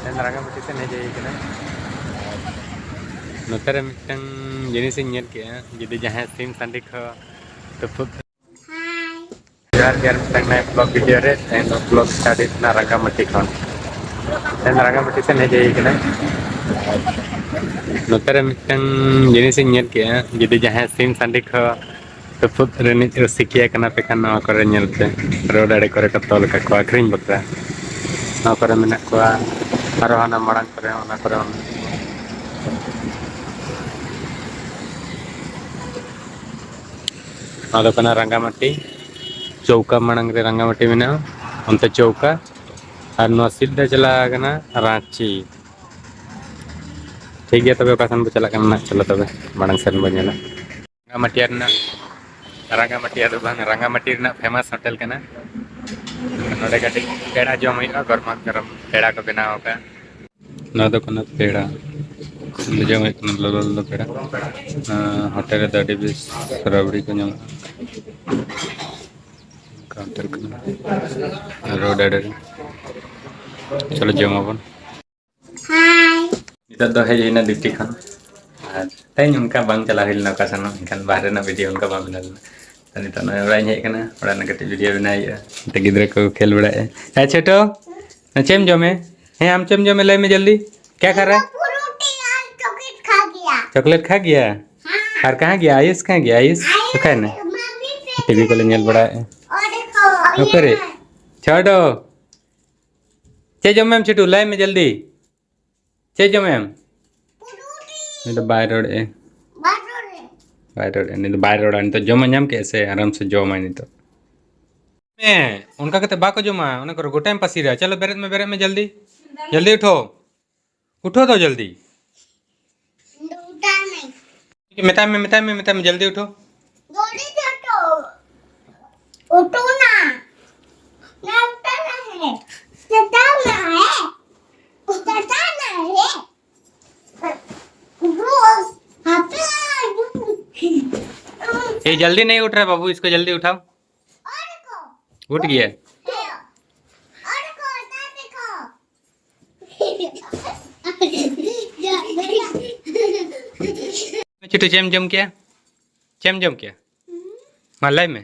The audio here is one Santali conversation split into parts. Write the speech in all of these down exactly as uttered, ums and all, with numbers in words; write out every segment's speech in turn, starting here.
ᱛᱮᱦᱮᱧ ᱨᱟᱸᱜᱟᱢᱟᱹᱴᱤ ᱥᱮᱫ ᱦᱮᱡ ᱦᱩᱭ ᱠᱟᱱᱟ᱾ ᱱᱚᱛᱮ ᱨᱮ ᱢᱤᱫᱴᱟᱝ ᱡᱤᱱᱤᱥ ᱤᱧ ᱧᱮᱞ ᱠᱮᱜᱼᱟ, ᱡᱩᱫᱤ ᱡᱟᱦᱟᱸᱭ ᱥᱤᱢ ᱥᱟᱺᱰᱤ ᱠᱚ ᱛᱩᱯᱩᱫ᱾ ᱡᱚᱦᱟᱨ ᱡᱚᱦᱟᱨ, ᱢᱤᱫᱴᱟᱝ ᱱᱟᱭᱟ vlog video ᱨᱮ᱾ ᱛᱮᱦᱮᱧ ᱫᱚ vlog start ᱦᱩᱭᱩᱜ ᱠᱟᱱᱟ ᱨᱟᱸᱜᱟᱢᱟᱹᱴᱤ ᱠᱷᱚᱱ᱾ ᱛᱮᱦᱮᱧ ᱨᱟᱸᱜᱟᱢᱟᱹᱴᱤ ᱥᱮᱫ ᱦᱮᱡ ᱦᱩᱭ ᱠᱟᱱᱟ᱾ ᱱᱚᱛᱮ ᱨᱮ ᱢᱤᱫᱴᱟᱝ ᱡᱤᱱᱤᱥ ᱤᱧ ᱧᱮᱞ ᱠᱮᱜᱼᱟ, ᱡᱩᱫᱤ ᱡᱟᱦᱟᱸᱭ ᱥᱤᱢ ᱥᱟᱺᱰᱤ ᱠᱚ ᱛᱩᱯᱩᱫ ᱨᱤᱱᱤᱡ ᱨᱩᱥᱤᱠᱤᱭᱟᱹ ᱠᱟᱱᱟ ᱯᱮ ᱠᱷᱟᱱ, ᱱᱚᱣᱟ ᱠᱚᱨᱮ ᱧᱮᱞ ᱯᱮ, ᱨᱳᱰ ᱟᱲᱮ ᱠᱚᱨᱮ ᱠᱚ ᱛᱚᱞ ᱠᱟᱠᱚᱣᱟ ᱟᱹᱠᱷᱨᱤᱧ ᱵᱟᱠᱷᱨᱟ᱾ ᱱᱚᱣᱟ ᱠᱚᱨᱮ ᱢᱮᱱᱟᱜ ᱠᱚᱣᱟ, ᱟᱨᱚ ᱦᱟᱱᱟ ᱢᱟᱲᱟᱝ ᱠᱚᱨᱮ ᱦᱚᱸ, ᱚᱱᱟ ᱠᱚᱨᱮ ᱦᱚᱸ᱾ ᱱᱚᱣᱟ ᱫᱚ ᱠᱟᱱᱟ ᱨᱟᱸᱜᱟᱢᱟᱹᱴᱤ, ᱪᱳᱣᱠᱟ ᱢᱟᱲᱟᱝ ᱨᱮ ᱨᱟᱸᱜᱟᱢᱟᱹᱴᱤ ᱢᱮᱱᱟᱜᱼᱟ, ᱚᱱᱛᱮ ᱪᱳᱣᱠᱟ, ᱟᱨ ᱱᱚᱣᱟ ᱥᱤᱫ ᱫᱚ ᱪᱟᱞᱟᱣ ᱠᱟᱱᱟ ᱨᱟᱸᱪᱤ᱾ ᱴᱷᱤᱠ ᱜᱮᱭᱟ, ᱛᱚᱵᱮ ᱚᱠᱟ ᱥᱮᱱ ᱵᱚ ᱪᱟᱞᱟᱜ ᱠᱟᱱᱟ ᱱᱟᱜ, ᱪᱚᱞᱚ ᱛᱚᱵᱮ ᱢᱟᱲᱟᱝ ᱥᱮᱱ ᱵᱚ ᱧᱮᱞᱟ᱾ ᱨᱟᱸᱜᱟᱢᱟᱹᱴᱤᱭᱟ ᱨᱮᱱᱟᱜ, ᱨᱟᱸᱜᱟᱢᱟᱹᱴᱤᱭᱟ ᱫᱚ ᱵᱟᱝ, ᱨᱟᱸᱜᱟᱢᱟᱹᱴᱤ ᱨᱮᱱᱟᱜ famous hotel ᱠᱟᱱᱟ᱾ ᱱᱚᱰᱮ ᱠᱟᱹᱴᱤᱡ ᱯᱮᱲᱟ ᱡᱚᱢ ᱦᱩᱭᱩᱜᱼᱟ, ᱜᱚᱨᱢᱟ ᱜᱚᱨᱚᱢ ᱯᱮᱲᱟ ᱠᱚ ᱵᱮᱱᱟᱣ ᱟᱠᱟᱫ᱾ ᱱᱚᱣᱟ ᱫᱚ ᱠᱟᱱᱟ ᱯᱮᱲᱟ, ᱚᱸᱰᱮ ᱡᱚᱢ ᱦᱩᱭᱩᱜ ᱠᱟᱱᱟ ᱞᱚᱞᱚ ᱞᱚᱞᱚ ᱯᱮᱲᱟ᱾ ᱟᱸ, hotel ᱨᱮᱫᱚ ᱟᱹᱰᱤ ᱵᱮᱥ ᱨᱟᱵᱲᱤ ᱠᱚ ᱧᱟᱢᱚᱜᱼᱟ᱾ Counter ᱠᱟᱱᱟ᱾ ᱟᱨ road ᱟᱲᱮ ᱨᱮ᱾ ᱪᱚᱞᱚ ᱡᱚᱢ ᱟᱵᱚᱱ᱾ ᱱᱤᱛᱚᱜ ᱫᱚ ᱦᱮᱡ ᱦᱩᱭᱱᱟ duty ᱠᱷᱚᱱ᱾ ᱟᱨ ᱛᱮᱦᱮᱧ ᱚᱱᱠᱟ ᱵᱟᱝ ᱪᱟᱞᱟᱣ ᱦᱩᱭ ᱞᱮᱱᱟ ᱚᱠᱟ ᱥᱮᱱ ᱦᱚᱸ, ᱮᱱᱠᱷᱟᱱ ᱵᱟᱦᱨᱮ ᱨᱮᱱᱟᱜ video ᱚᱱᱠᱟ ᱵᱟᱝ ᱵᱮᱱᱟᱣ ᱞᱮᱱᱟ᱾ ᱛᱚ ᱱᱤᱛᱚᱜ ᱱᱚᱜᱼᱚᱭ ᱚᱲᱟᱜ ᱤᱧ ᱦᱮᱡ ᱟᱠᱟᱱᱟ, ᱚᱲᱟᱜ ᱨᱮᱱᱟᱜ ᱠᱟᱹᱴᱤᱡ video ᱵᱮᱱᱟᱣ ᱦᱩᱭᱩᱜᱼᱟ᱾ ᱱᱤᱛᱚᱜ ᱜᱤᱫᱽᱨᱟᱹ ᱠᱚ ᱠᱷᱮᱞ ᱵᱟᱲᱟᱭᱮᱫᱼᱟ᱾ ᱦᱮᱸ ᱪᱷᱳᱴᱳ, ᱪᱮᱫ ᱮᱢ ᱡᱚᱢᱮ? ᱦᱮᱸ, ᱟᱢ ᱪᱮᱫ ᱮᱢ ᱡᱚᱢᱮ? ᱞᱟᱹᱭ ᱢᱮ ᱡᱚᱞᱫᱤ᱾ क्या खा रहा है? फ्रूटी और चॉकलेट खा गया। चॉकलेट खा गया? हाँ। और कहाँ गया आयुष? कहाँ गया आयुष? आयुष ओखाने? मम्मी पे TV को ले ᱧᱮᱞ ᱵᱟᱲᱟᱭᱮᱫᱼᱟ। और देखो, ᱚᱠᱟᱨᱮ? ᱪᱷᱳᱴᱳ, ᱪᱮᱫ ᱡᱚᱢᱮᱢ ᱪᱷᱳᱴᱩ? ᱞᱟᱹᱭ ᱢᱮ ᱡᱚᱞᱫᱤ᱾ ᱪᱮᱫ ᱡᱚᱢᱮᱢ? ᱯᱩᱨᱩᱴᱤ᱾ ᱩᱱᱤ ᱫᱚ ᱵᱟᱭ ᱨᱚᱲᱮᱫᱼᱟ᱾ ᱵᱟᱭ ᱨᱚᱲᱮᱫᱼᱟ᱾ ᱵᱟᱭ ᱨᱚᱲᱮᱫᱼᱟ᱾ ᱩᱱᱤ ᱫᱚ ᱵᱟᱭ ᱨᱚᱲᱟ᱾ ᱱᱤᱛᱚᱜ ᱡᱚᱢᱟᱜ ᱧᱟᱢ ᱠᱮᱫᱼᱟ ᱥᱮ ᱟᱨᱟᱢ ᱥᱮ ᱡᱚᱢᱟᱭ ᱱᱤᱛᱚᱜ᱾ ᱦᱮᱸ, ᱚᱱᱠᱟ ᱠᱟᱛᱮ ᱵᱟᱠᱚ ᱡᱚᱢᱟ᱾ ᱚᱱᱟ ᱠᱚᱨᱮ ᱜᱚᱴᱟᱭ ᱯᱟᱹᱥᱤᱨᱟ᱾ ᱪᱚᱞᱚ ᱵᱮᱨᱮᱫ ᱢᱮ, ᱵᱮᱨᱮᱫ ᱢᱮ ᱡᱚᱞᱫᱤ᱾ ᱡᱚᱞᱫᱤ ᱩᱴᱷᱳ᱾ ᱩᱴᱷᱳ ᱫᱚ ᱡᱚᱞᱫᱤ᱾ ᱩᱴᱷᱟ ᱱᱟᱦᱤᱸ᱾ ᱢᱮᱛᱟᱭ ᱢᱮ, ᱢᱮᱛᱟᱭ ᱢᱮ, ᱢᱮᱛᱟᱭ ᱢᱮ, ᱡᱚᱞᱫᱤ ᱩᱴᱷᱳ᱾ ᱡᱚᱞᱫᱤ ᱩᱴᱷᱳ᱾ उठो ना। ना उठना है। चटाना है। चटाना है। वो, ये जल्दी नहीं उठ रहा बाबू, इसको जल्दी उठाओ। और को। उठ गया। और को, इधर देखो। ᱪᱷᱩᱴᱩ, ᱪᱮᱫ ᱮᱢ ᱡᱚᱢ ᱠᱮᱜᱼᱟ? ᱪᱮᱫ ᱮᱢ ᱡᱚᱢ ᱠᱮᱜᱼᱟ? ᱢᱟ ᱞᱟᱹᱭ ᱢᱮ,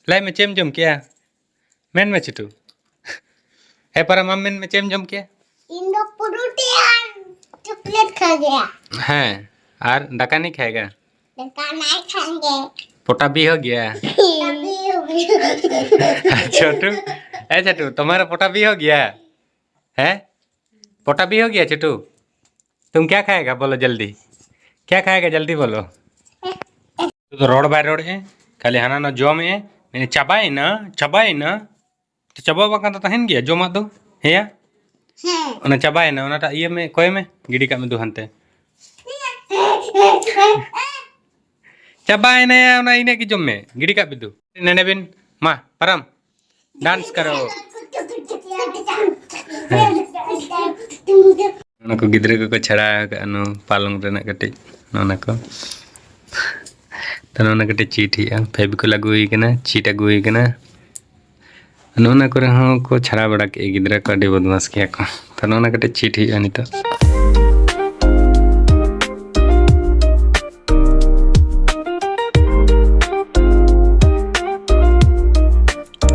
ᱞᱟᱹᱭ ᱢᱮ, ᱪᱮᱫ ᱮᱢ ᱡᱚᱢ ᱠᱮᱜᱼᱟ? ᱢᱮᱱ ᱢᱮ ᱪᱷᱩᱴᱩ᱾ ᱦᱮᱸ ᱯᱟᱨᱟᱢ, ᱟᱢ ᱢᱮᱱ ᱢᱮ, ᱪᱮᱫ ᱮᱢ ᱡᱚᱢ ᱠᱮᱜᱼᱟ? ᱤᱧ ᱫᱚ ᱯᱩᱨᱩᱴᱤ ᱟᱨ ᱪᱚᱠᱞᱮᱴ ᱠᱷᱟ ᱜᱮᱭᱟ᱾ ᱦᱮᱸ, ᱟᱨ ᱫᱟᱠᱟ ᱱᱤ ᱠᱷᱟᱭᱮᱜᱟ? ᱫᱟᱠᱟ ᱱᱟᱭ ᱠᱷᱟᱱ ᱜᱮ᱾ ᱯᱚᱴᱟ ᱵᱤ ᱦᱳ ᱜᱮᱭᱟ? ᱯᱚᱴᱟ ᱵᱤ ᱦᱳ ᱜᱮᱭᱟ᱾ ᱪᱷᱳᱴᱩ, ᱮ ᱪᱷᱳᱴᱩ, ᱛᱩᱢᱦᱟᱨᱟ ᱯᱚᱴᱟ ᱵᱤ ᱦᱳ ᱜᱮᱭᱟ? ᱦᱮᱸ, ᱯᱚᱴᱟ ᱵᱤ ᱦᱳ ᱜᱮᱭᱟ ᱪᱷᱳᱴᱩ? तुम क्या खाएगा, बोलो जल्दी, क्या खाएगा, जल्दी बोलो। ᱛᱚ ᱨᱚᱲ ᱵᱟᱭ ᱨᱚᱲᱮᱜᱼᱟ, ᱠᱷᱟᱹᱞᱤ ᱦᱟᱱᱟ ᱱᱚᱣᱟ ᱡᱚᱢᱮᱜᱼᱟ, ᱢᱮᱱᱮ, "ᱪᱟᱵᱟᱭᱮᱱᱟ, ᱪᱟᱵᱟᱭᱮᱱᱟ?" ᱛᱚ ᱪᱟᱵᱟ ᱵᱟᱝ ᱠᱟᱱ ᱫᱚ ᱛᱟᱦᱮᱱ ᱜᱮᱭᱟ ᱡᱚᱢᱟᱜ ᱫᱚ, ᱦᱮᱸᱭᱟ? ᱦᱮᱸ᱾ ᱚᱱᱟ ᱪᱟᱵᱟᱭᱮᱱᱟ, ᱚᱱᱟᱴᱟᱜ ᱤᱭᱟᱹ ᱢᱮ, ᱠᱚᱭ ᱢᱮ, ᱜᱤᱰᱤ ᱠᱟᱜ ᱢᱮ ᱫᱩ ᱦᱟᱱᱛᱮ᱾ ᱪᱟᱵᱟᱭᱮᱱᱟᱭᱟ, ᱚᱱᱟ ᱤᱱᱟᱹᱜ ᱜᱮ ᱡᱚᱢ ᱢᱮ, ᱜᱤᱰᱤ ᱠᱟᱜ ᱢᱮ ᱫᱩ᱾ ᱱᱮᱱᱮ ᱵᱤᱱ, ᱢᱟ, ᱯᱟᱨᱟᱢ᱾ ᱰᱟᱱᱥ ᱠᱟᱨᱚ᱾ ᱚᱱᱟ ᱠᱚ ᱜᱤᱫᱽᱨᱟᱹ ᱠᱚᱠᱚ ᱪᱷᱟᱲᱟ ᱟᱠᱟᱫᱼᱟ, ᱱᱚᱣᱟ ᱯᱟᱞᱚᱝ ᱨᱮᱱᱟᱜ ᱠᱟᱹᱴᱤᱡ, ᱱᱚᱜᱼᱚ ᱱᱟ ᱠᱚ᱾ ᱛᱚ, ᱱᱚᱜᱼᱚ ᱱᱟ ᱠᱟᱹᱴᱤᱡ ᱪᱤᱴ ᱦᱩᱭᱩᱜᱼᱟ᱾ ᱯᱷᱮᱵᱤᱠᱚᱞ ᱟᱹᱜᱩ ᱦᱩᱭ ᱠᱟᱱᱟ, ᱪᱤᱴ ᱟᱹᱜᱩ ᱦᱩᱭ ᱠᱟᱱᱟ᱾ ᱱᱚᱜᱼᱚ ᱱᱟ ᱠᱚᱨᱮ ᱦᱚᱸ ᱠᱚ ᱪᱷᱟᱲᱟ ᱵᱟᱲᱟ ᱠᱮᱫᱼᱟ ᱜᱤᱫᱽᱨᱟᱹ ᱠᱚ, ᱟᱹᱰᱤ ᱵᱚᱫᱢᱟᱥ ᱜᱮᱭᱟ ᱠᱚ᱾ ᱛᱚ, ᱱᱚᱜᱼᱚ ᱱᱟ ᱠᱟᱹᱴᱤᱡ ᱪᱤᱴ ᱦᱩᱭᱩᱜᱼᱟ ᱱᱤᱛᱚᱜ᱾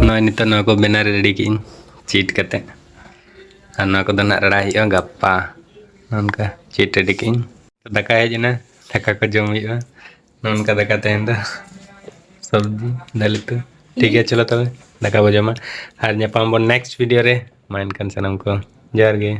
ᱱᱚᱜᱼᱚᱭ ᱱᱤᱛᱚᱜ ᱱᱚᱣᱟ ᱠᱚ ᱵᱮᱱᱟᱨ ᱨᱮᱰᱤ ᱠᱮᱫᱟᱹᱧ ᱪᱤᱴ ᱠᱟᱛᱮ, ᱟᱨ ᱱᱚᱣᱟ ᱠᱚᱫᱚ ᱱᱟᱜ ᱨᱟᱲᱟ ᱦᱩᱭᱩᱜᱼᱟ ᱜᱟᱯᱟ᱾ ᱱᱚᱝᱠᱟ ᱪᱤᱴ ᱨᱮᱰᱤ ᱠᱮᱫᱟᱹᱧ᱾ ᱫᱟᱠᱟ ᱦᱮᱡ ᱮᱱᱟ, ᱫᱟᱠᱟ ᱠᱚ ᱡᱚᱢ ᱦᱩᱭᱩᱜᱼᱟ᱾ ᱱᱚᱝᱠᱟ ᱫᱟᱠᱟ ᱛᱟᱦᱮᱱ ᱫᱚ, ᱥᱚᱵᱽᱡᱤ, ᱫᱟᱹᱞ ᱩᱛᱩ᱾ ᱴᱷᱤᱠ ᱜᱮᱭᱟ, ᱪᱚᱞᱚ ᱛᱚᱵᱮ ᱫᱟᱠᱟ ᱵᱚ ᱡᱚᱢᱟ ᱟᱨ ᱧᱟᱯᱟᱢ ᱵᱚᱱ ᱱᱮᱠᱥᱴ ᱵᱷᱤᱰᱤᱭᱳ ᱨᱮ᱾ ᱢᱟ ᱮᱱᱠᱷᱟᱱ ᱥᱟᱱᱟᱢ ᱠᱚ ᱡᱚᱦᱟᱨ ᱜᱮ᱾